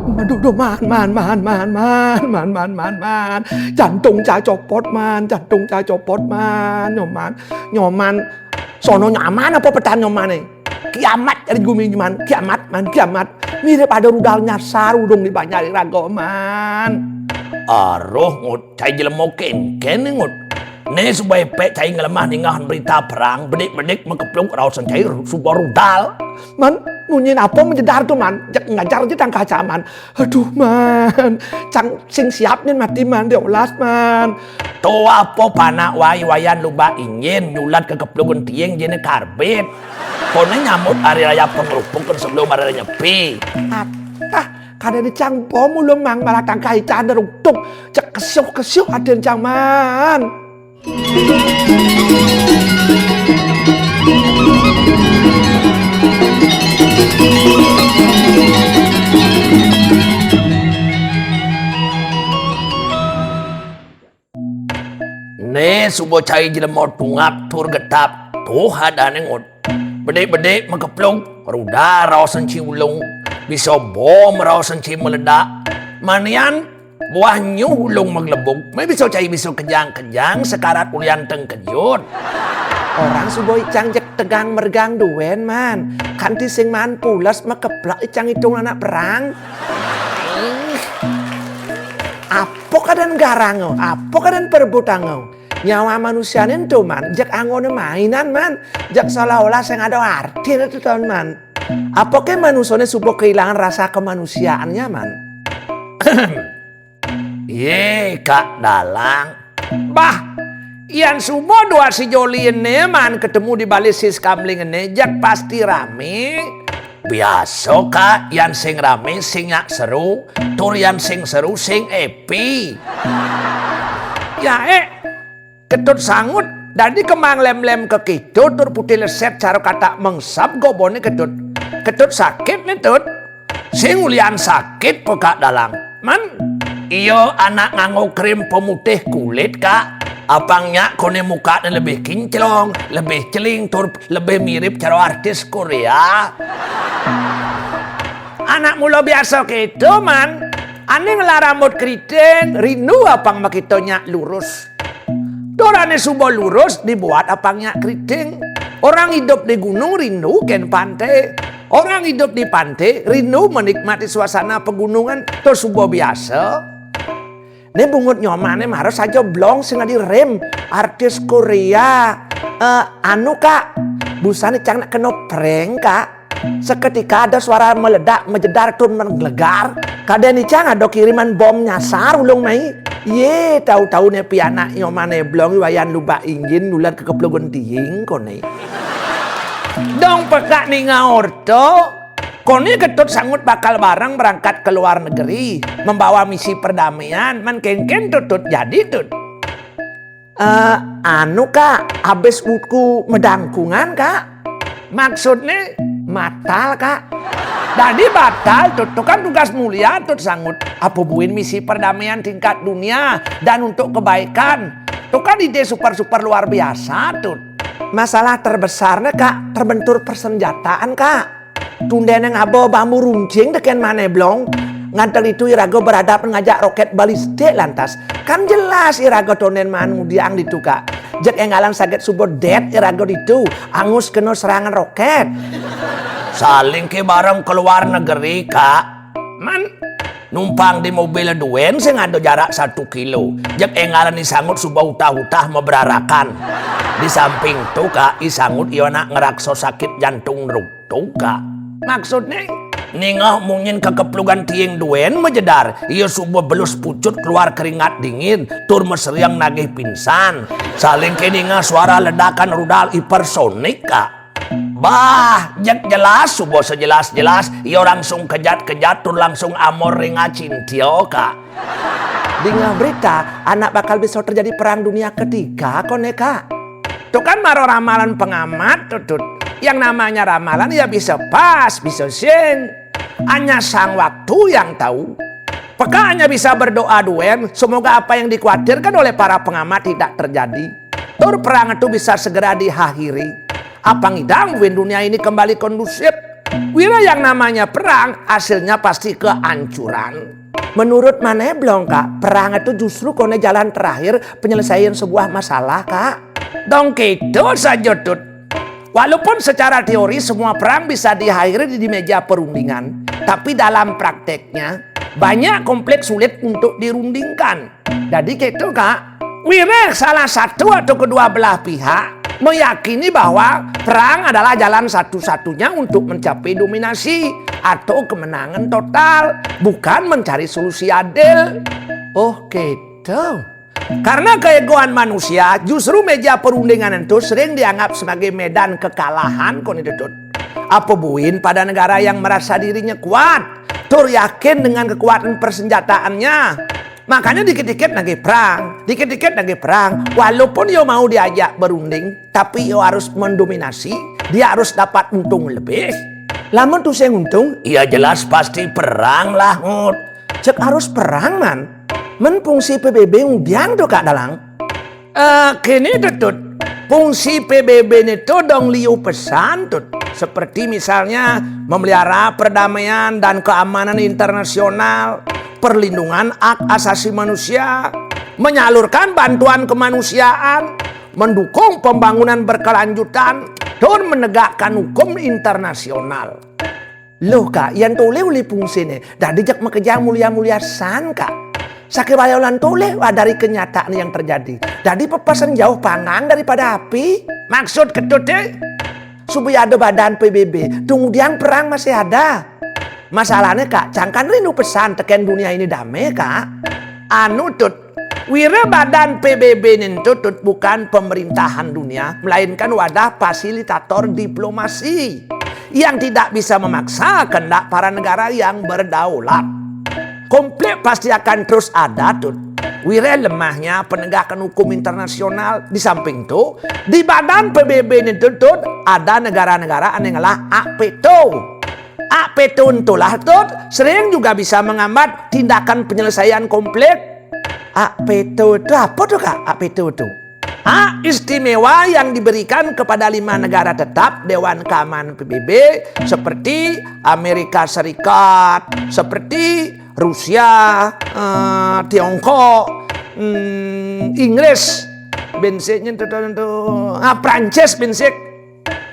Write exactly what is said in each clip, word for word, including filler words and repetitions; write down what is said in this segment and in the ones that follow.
Aduh, duh, man, man, man, man, man, man, man, man, man. Jantung cai copot, man, jantung cai copot, man, Nyoman, Nyoman. Sono nyaman apa petan Nyoman nih? Kiamat dari gumi, man, kiamat, man, kiamat. Mirip ada rudal nyasar ulung di banjar iraga, man. Aroh, Ngut, cai jelema kéngkén né, Ngut. Né suba epek cai nglemah ningeh berita perang, bedik-bedik makepluk raosan cai ru-, suba rudal. Man, munyin apa majedar to, man? Jak ngajar ja tang kaca, man. Aduh, man. Cang sing siap nyen mati, man, diolas, man. To apa panak wai Wayan Lubak Injin nyulat ka kepluk gentiing jené karbit. Koné nyambut hari raya pengerupukan sebelum hari raya nyepi. Atah, kada dicang bom ulung, man, malah tang kaican ruktuk. Cek kesyuh-kesyuh atin cang, man. Né suba cai jelema tungap tur getap, tuh adané, Ngut. Bedik-bedik makepluk, rudal raosan ci ulung, bisa bom raosan ci meledak. Manian buah nyuh ulung maglebug, mé bisa cai bisa kejang-kejang sekarat ulian tengkejut. Orang suba icang jeg tegang mergang duen, man. Kanti sing maan pules makeplak icang itung anak perang. Ih. Apa kadan garang, apa kadan perebutang? Nyawa manusiané ento, man, jeg anggoné mainan, man. Jeg seolah-olah sing ada artiné to, man. Apa ké manusané suba kehilangan rasa kemanusiaannya, man? Yé, Kak Dalang. Bah, yan suba dua si Joli ené, man, ketemu di balé si Skamling ené, jeg pasti ramé. Biasa, Kak, yan sing ramé, sing nyak seru, tur yan sing seru, sing epi. Ya, eh, Ketut Sangut, dadi kemang lem-lem ka kita, tur putih leset cara katak mengsap goboné, Ketut. Ketut sakit né, Tut. Sing ulian sakit, Kak Dalang. Man, iya anak nganggo krim pemutih kulit, Kak. Apang nyak koné mukané lebih kinclong, lebih celing, tur lebih mirip cara artis Korea. Anak mula biasa kéto, man. Ané ngelah rambut keriting, rindu apang makita nyak lurus. Tur ané suba lurus dibuat apang nyak keriting. Orang hidup di gunung rindu kén pantai. Orang hidup di pantai rindu menikmati suasana pegunungan. Tur suba biasa. Né bungut Nyomané mara saja blong sing adi rem, artis Korea. Eh, anu, Kak, busané cang nak kena prank, Kak. Seketika ada suara meledak, majedar tur menggelegar. Kadén icang ada kiriman bom nyasar ulung mai. Yé, tau-tau né pianak Nyomané blong Wayan Lubak Injin nular ka kepluk gentiing koné. Dong pekak ninga orta. Koné Ketut Sangut bakal bareng berangkat ke luar negeri, membawa misi perdamaian. Man, kénkén, Tut, Tut, jadi, Tut? Eh, anu, Kak, habis buku medangkungan, Kak. Maksudné? Matal, Kak. Dadi batal, Tut, to kan tugas mulia, Tut Sangut. Apa buin misi perdamaian tingkat dunia dan untuk kebaikan. To kan ide super-super luar biasa, Tut. Masalah terbesarné, Kak, terbentur persenjataan, Kak. Tundén ngaba bambu runcing tekén mané blong. Ngantel ditu iraga berhadapan ngajak rokét balistik lantas. Kan jelas iraga tondén maan ngudiang ditu, Kak. Jeg énggalan saget suba dét iraga ditu, angus kena serangan rokét. Saling ké bareng ke luar negeri, Kak. Man, numpang di mobil duén sing ada jarak satu kilo. Jeg énggalan I Sangut suba utah-utah mabrarakan. Di samping to, Kak, I Sangut iya nak ngraksa sakit jantung ruk. To, Kak. Maksudné? Ningeh munyin kekepluk gentiing duén majedar, iya suba belus pucut keluar keringat dingin, tur maseriang nagih pingsan. Saling ké ningeh suara ledakan rudal hipersonik, Kak. Bah, jeg jelas, suba sejelas-jelas, iya langsung kejat-kejat, tur langsung amor ring Acintia, Kak. Dingeh berita, anak bakal bisa terjadi perang dunia ketiga, koné, Kak. To kan mara ramalan pengamat, Tut, Tut. Yang namanya ramalan ya bisa pas, bisa sing. Hanya sang waktu yang tahu. Peka hanya bisa berdoa duén, semoga apa yang dikhawatirkan oleh para pengamat tidak terjadi. Tur perang itu bisa segera diakhiri. Apang idang buin dunia ini kembali kondusif. Wira yang namanya perang, hasilnya pasti kehancuran. Menurut mané Blong, Kak, perang itu justru koné jalan terakhir penyelesaian sebuah masalah, Kak. Dong kéto saja, Tut. Walaupun secara teori semua perang bisa diakhiri di meja perundingan, tapi dalam prakteknya banyak konflik sulit untuk dirundingkan. Jadi kéto, Kak, Wira salah satu atau kedua belah pihak meyakini bahwa perang adalah jalan satu-satunya untuk mencapai dominasi atau kemenangan total, bukan mencari solusi adil. Oh, kéto. Karena keegoan manusia, justru meja perundingan itu sering dianggap sebagai medan kekalahan, koné Tut. Apa buin pada negara yang merasa dirinya kuat, tur yakin dengan kekuatan persenjataannya. Makanya dikit-dikit nagih perang, dikit-dikit nagih perang. Walaupun yo mau diajak berunding, tapi yo harus mendominasi, dia harus dapat untung lebih. Lamun tuh sing untung, ya jelas pasti perang lah, Ngut. Cek harus perang, man. Men fungsi P B B ngudiang tuh, Kak Dalang? Eh, kéné Tut. Fungsi P B B ini tuh dong liu pesan, Tut. Seperti misalnya memelihara perdamaian dan keamanan internasional, perlindungan hak asasi manusia, menyalurkan bantuan kemanusiaan, mendukung pembangunan berkelanjutan, dan menegakkan hukum internasional. Loh, Kak, yén tolih uli fungsiné, dadi jak makejang mulia-mulia san, Kak. Sakéwala yén tolih, wah, dari kenyataan yang terjadi. Dadi pepesen jauh panggang daripada api. Maksud Ketut, eh? Supaya ada badan P B B, tuh ngudiang perang masih ada. Masalahnya, Kak, cangkan rindu pesan tekén dunia ini damai, Kak. Anu, Tut, wira badan P B B nén Tut bukan pemerintahan dunia, melainkan wadah fasilitator diplomasi yang tidak bisa memaksa kehendak para negara yang berdaulat. Konflik pasti akan terus ada, Tut. Wira lemahnya penegakan hukum internasional. Di samping itu, di badan P B B nén Tut ada negara-negara ané ngelah hak veto. Hak veto entulah, Tut, sering juga bisa menghambat tindakan penyelesaian konflik. Hak veto itu apa tuh, Kak? Hak veto itu hak istimewa yang diberikan kepada lima negara tetap Dewan Keamanan P B B, seperti Amerika Serikat, seperti Rusia, eh, Tiongkok, hmm, Inggris, bensiknya tuh, tuh, tuh, ah, Prancis bensik.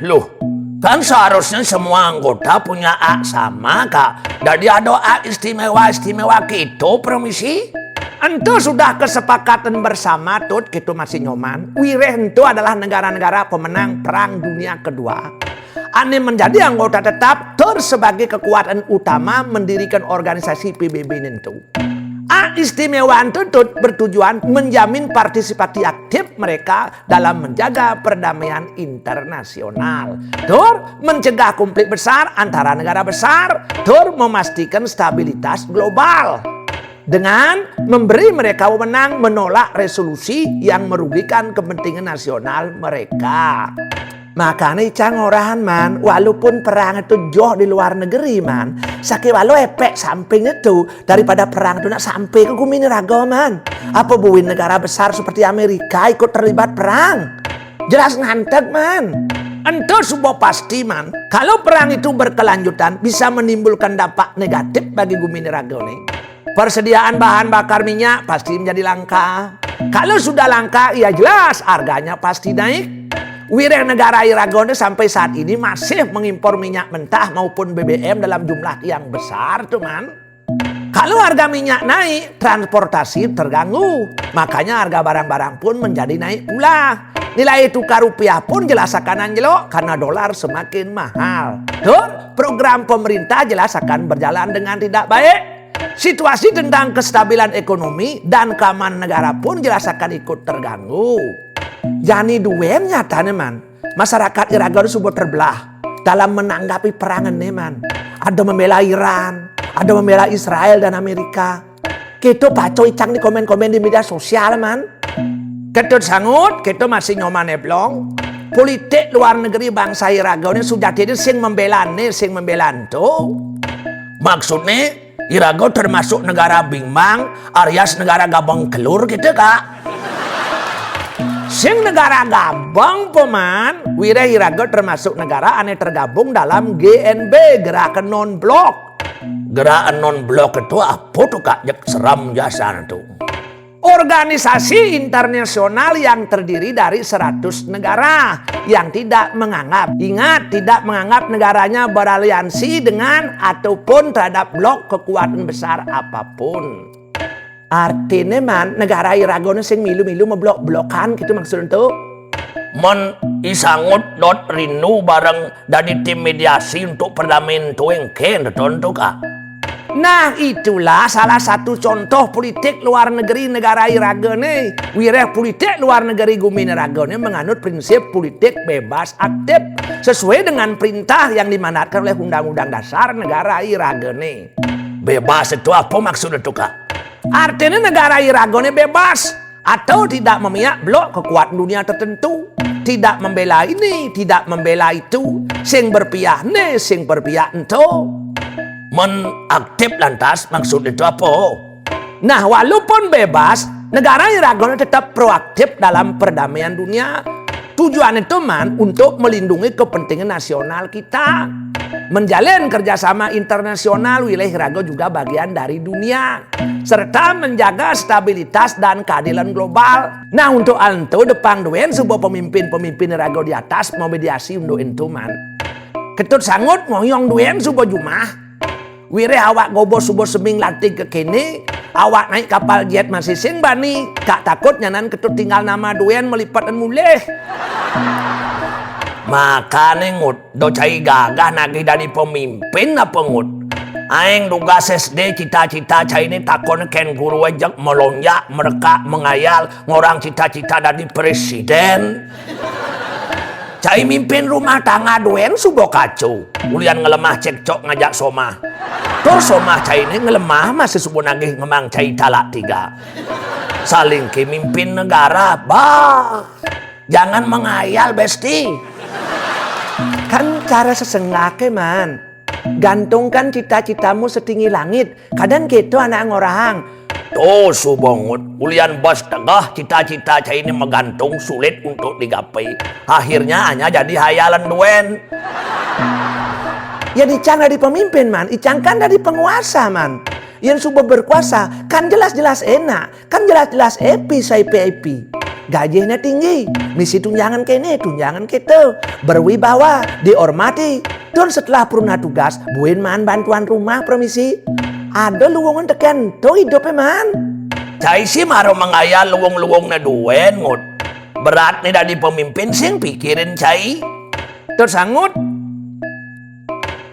Loh, kan seharusnya semua anggota punya hak sama, Kak. Jadi ada hak istimewa-istimewa gitu, permisi? Ento sudah kesepakatan bersama, Tut, gitu masih Nyoman. Wiréh ento adalah negara-negara pemenang Perang Dunia Kedua. Ané menjadi anggota tetap, tur sebagai kekuatan utama mendirikan organisasi P B B nento. Hak istimewa ento, Tut, bertujuan menjamin partisipasi aktif mereka dalam menjaga perdamaian internasional, tur mencegah konflik besar antara negara besar, tur memastikan stabilitas global dengan memberi mereka wewenang menolak resolusi yang merugikan kepentingan nasional mereka. Makanya icang orahan, man, walaupun perang itu joh di luar negeri, man, sakéwala efek sampingnya tuh daripada perang itu nak sampai ke gumi ini raga, man. Apa buin negara besar seperti Amerika ikut terlibat perang? Jelas ngantek, man. Ento suba pasti, man, kalau perang itu berkelanjutan bisa menimbulkan dampak negatif bagi gumi ini raga nih. Persediaan bahan bakar minyak pasti menjadi langka. Kalau sudah langka, ya jelas harganya pasti naik. Wiréh negara iraga nih sampai saat ini masih mengimpor minyak mentah maupun B B M dalam jumlah yang besar tuh, man. Kalau harga minyak naik, transportasi terganggu. Makanya harga barang-barang pun menjadi naik pula. Nilai tukar rupiah pun jelas akan anjlok karena dolar semakin mahal. Tuh, program pemerintah jelas akan berjalan dengan tidak baik. Situasi tentang kestabilan ekonomi dan keamanan negara pun jelas akan ikut terganggu. Jani duén nyatané, man, masyarakat iraga suba terbelah dalam menanggapi perang ini, man. Ada membela Iran, ada membela Israel dan Amerika. Kita baca icang di komen-komen di media sosial, man. Ketut sangut, kita masih Nyoman Eblong. Politik luar negeri bangsa iraga ini sujatiné sing membela né, sing membela ento. Maksudné, iraga termasuk negara bimbang, alias negara gabang kelur gitu, Kak. Sing negara gabung, Paman, wiréh iraga termasuk negara ané tergabung dalam G N B, Gerakan Non Blok. Gerakan Non Blok itu apa tuh, Kak? Jek serem jasan tuh. Organisasi internasional yang terdiri dari seratus negara yang tidak menganggap, ingat, tidak menganggap negaranya beraliansi dengan ataupun terhadap blok kekuatan besar apapun. Artiné, Man, negara iragané sing milu-milu meblok-blokan gitu maksud ento? Mon I Sangut dot rindu bareng dadi tim mediasi untuk perdamaian tuing ken teton tuh, Kak. Nah, itulah salah satu contoh politik luar negeri negara iragané. Wiréh politik luar negeri guminé ragané menganut prinsip politik bebas aktif sesuai dengan perintah yang dimandatkan oleh Undang-Undang Dasar negara iragané. Bebas itu apa maksud itu, Kak? Artinya negara iragané bebas atau tidak memihak blok kekuatan dunia tertentu, tidak membela ini, tidak membela itu, sing berpihak né, sing berpihak ento. Men aktif lantas maksud itu apa? Nah, walaupun bebas, negara iragané tetap proaktif dalam perdamaian dunia. Tujuan itu, Man, untuk melindungi kepentingan nasional kita. Menjalin kerjasama internasional, wilayah iraga juga bagian dari dunia, serta menjaga stabilitas dan keadilan global. Nah, untuk ento depang duen suba pemimpin-pemimpin iraga di atas memediasi untuk ento, Man. Ketut Sangut ngoyong duen suba jumah. Wiréh awak gobo suba seming lantig ka kéné, awak naik kapal jet masih sing bani, Kak, takut nyanan Ketut tinggal nama duen melipetan mulih. Makané, Ngut, do cai gagah nagih dadi pemimpin apa, Ngut? Aing dugas S D cita-cita cai né takon kén guru ajak melonjak, merekak, mengayal, ngorang cita-cita dadi presiden. Cai mimpin rumah tangga duen suba kaco. Ulian ngelemah cekcok ngajak somah. Tur somah cai né ngelemah masih suba nagih ngemang cai talak tiga. Saling ke mimpin negara, bah. Jangan mengayal, Besti. Kan cara sesenggaké, Man. Gantungkan cita-citamu setinggi langit. Kadang gitu anak ngorahang. Tuh, suba, Ngut, ulian bos tegeh cita-cita cai né magantung sulit untuk digapai. Akhirnya hanya jadi hayalan duen. Ya, icang dadi pemimpin, Man. Icang kan dadi penguasa, Man. Yén suba berkuasa, kan jelas-jelas enak. Kan jelas-jelas happy, saya V I P. Gajihnya tinggi, misi tunjangan kéné, tunjangan kéto. Berwibawa, dihormati. Tur setelah purna tugas, buin maan bantuan rumah, permisi. Ada luwungan tekén, to hidupé, Man. Cai sih mara mengayal luwung-luwungné duen, Ngut. Berat né dadi pemimpin sing pikirin cai. Tut Sangut,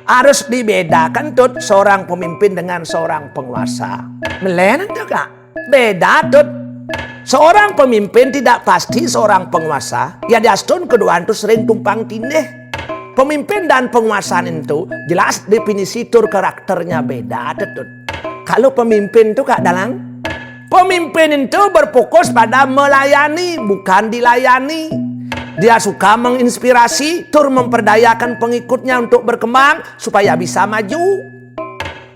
harus dibedakan, Tut, seorang pemimpin dengan seorang penguasa. Melen to, Kak? Beda, Tut. Seorang pemimpin tidak pasti seorang penguasa. Ya, diastun keduaan tu sering tumpang tindih. Pemimpin dan penguasa itu jelas definisi tur karakternya beda, Tut. Kalau pemimpin tu, Kak Dalang, pemimpin itu berfokus pada melayani, bukan dilayani. Dia suka menginspirasi, tur memperdayakan pengikutnya untuk berkembang supaya bisa maju.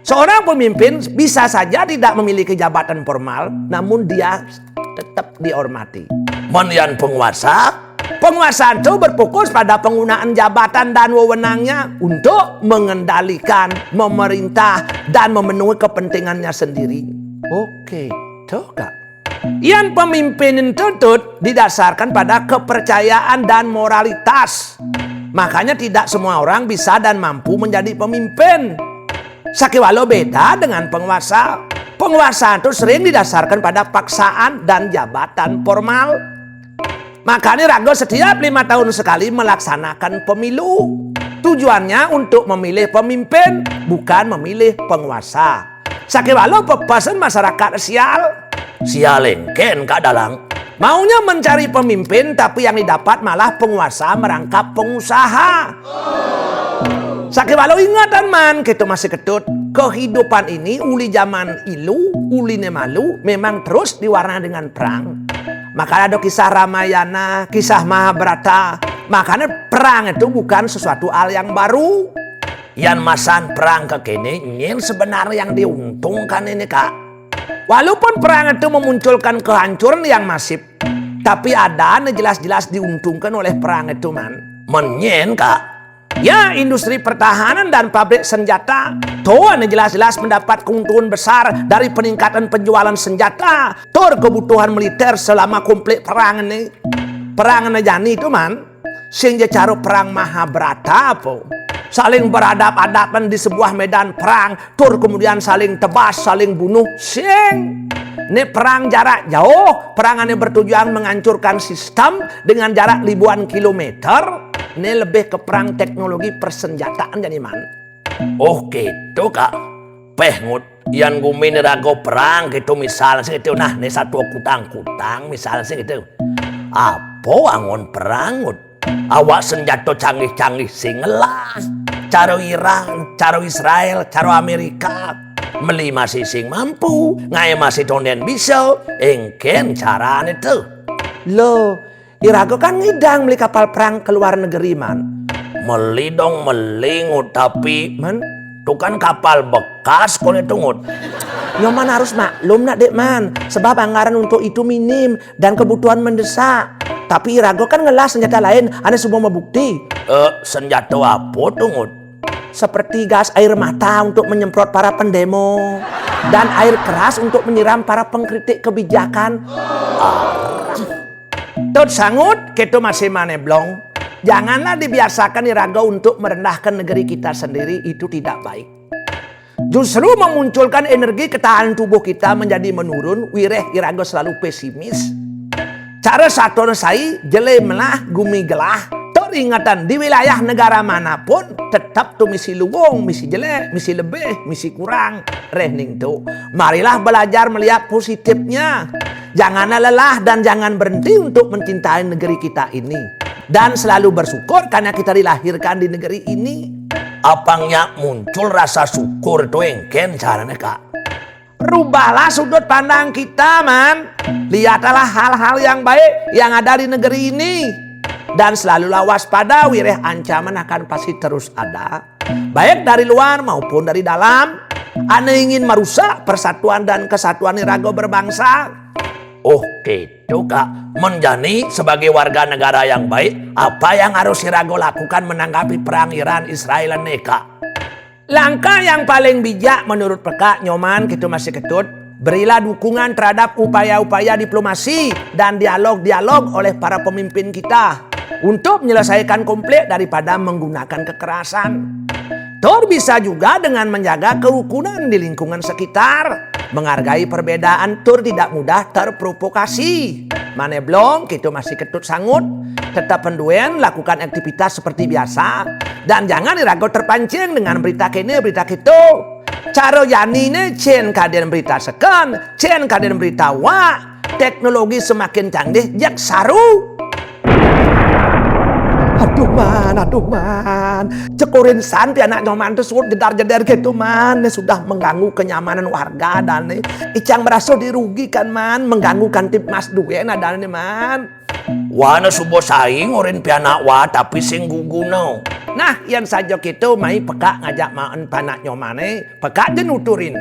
Seorang pemimpin bisa saja tidak memiliki jabatan formal, namun dia tetap dihormati. Mon yén penguasa, penguasa itu berfokus pada penggunaan jabatan dan wewenangnya untuk mengendalikan, memerintah, dan memenuhi kepentingannya sendiri. Oke, to, Kak. Yén pemimpin itu, Tut, didasarkan pada kepercayaan dan moralitas. Makanya tidak semua orang bisa dan mampu menjadi pemimpin. Sakéwala beda dengan penguasa. Penguasa itu sering didasarkan pada paksaan dan jabatan formal. Makanya raga setiap lima tahun sekali melaksanakan pemilu. Tujuannya untuk memilih pemimpin, bukan memilih penguasa. Sakéwala pepesen masyarakat sial. Sial engkén, Kak Dalang. Maunya mencari pemimpin, tapi yang didapat malah penguasa merangkap pengusaha. Sakéwala ingatan, Man, kéto masih Ketut. Kehidupan ini uli zaman ilu, uliné malu, memang terus diwarnai dengan perang. Makanya ada kisah Ramayana, kisah Mahabharata. Makanya perang itu bukan sesuatu hal yang baru. Yén masan perang kakéné, nyén sebenarnya yang diuntungkan ini, Kak. Walaupun perang itu memunculkan kehancuran yang masif, Tapi ada ane jelas-jelas diuntungkan oleh perang itu, Man. Men nyen, Kak? Ya, industri pertahanan dan pabrik senjata. To ane jelas-jelas mendapat keuntungan besar dari peningkatan penjualan senjata. Tur kebutuhan militer selama konflik perang ini. Perang ane jani itu, Man. Sing ja cara perang Mahabharata apa? Saling berhadap-hadapan di sebuah medan perang, tur kemudian saling tebas, saling bunuh, sing. Ini perang jarak jauh, perang ane bertujuan menghancurkan sistem dengan jarak ribuan kilometer. Ini lebih ke perang teknologi persenjataan jani, Man. Oh, gitu, Kak. Peh, Ngut. Yan gumin raga perang gitu, misal sing gitu. Nah, ne satu kutang-kutang, misal sing gitu. Apa anggon perang, Ngut? Awak senjata canggih-canggih sing ngelah. Cara Iran, cara Israel, cara Amerika. Meli masih sing mampu, ngae masih tonden bisa. Engken carane tu. Lo, iraga kan ngidang meli kapal perang ke luar negeri, Man. Meli dong, meli, Ngut, tapi, Man? Tu kan kapal bekas, kone tu, Ngut. Nyoman harus maklum nak, Dek Man, sebab anggaran untuk itu minim dan kebutuhan mendesak. Tapi iraga kan ngelah senjata lain, ane semua membukti. Eh, senjata apa tu, Ngut? Seperti gas air mata untuk menyemprot para pendemo dan air keras untuk menyiram para pengkritik kebijakan. Tut Sangut, ketu masih mane blong. Janganlah dibiasakan iraga untuk merendahkan negeri kita sendiri, itu tidak baik. Justru memunculkan energi ketahanan tubuh kita menjadi menurun, wireh iraga selalu pesimis. Cara saton sai, jele melah, gumi gelah. Tur ingatan, di wilayah negara manapun, tetap tu misi luwung, misi jelek, misi lebih, misi kurang. Reh ning tu. Marilah belajar melihat positifnya. Janganlah lelah dan jangan berhenti untuk mencintai negeri kita ini. Dan selalu bersyukur karena kita dilahirkan di negeri ini. Apang nyak muncul rasa syukur tu engken carane, Kak? Rubahlah sudut pandang kita, Man. Lihatlah hal-hal yang baik yang ada di negeri ini. Dan selalulah waspada, wireh ancaman akan pasti terus ada. Baik dari luar maupun dari dalam. Ane ingin merusak persatuan dan kesatuan iraga berbangsa. Oh, gitu, Kak. Men jani sebagai warga negara yang baik, apa yang harus iraga lakukan menanggapi perang Iran Israel ne, Kak? Langkah yang paling bijak menurut peka Nyoman, ketu masih ketut, berilah dukungan terhadap upaya-upaya diplomasi dan dialog-dialog oleh para pemimpin kita untuk menyelesaikan konflik daripada menggunakan kekerasan. Tur bisa juga dengan menjaga kerukunan di lingkungan sekitar, menghargai perbedaan, tur tidak mudah terprovokasi. Mane blong, ketu masih ketut Sangut. Tetap penduen, lakukan aktivitas seperti biasa. Dan jangan iraga terpancing dengan berita kene, berita ketu. Cara janine cen kaden berita seken, cen kaden berita wak. Teknologi semakin canggih, jak saru. Aduh, Man, aduh, Man. Cek urin san pianak Nyoman tu suut jedar-jeder ketu, Man. Ini sudah mengganggu kenyamanan warga dan ni. Icang merasa dirugikan, Man. Mengganggu Kamtibmas due, nah, dan ni, Man. Wa ne suba saing urin pianak wa, tapi sing guguna. Nah, yan saja ketu, mai peka ngajak maan panak Nyoman, eh. Peka je nuturin.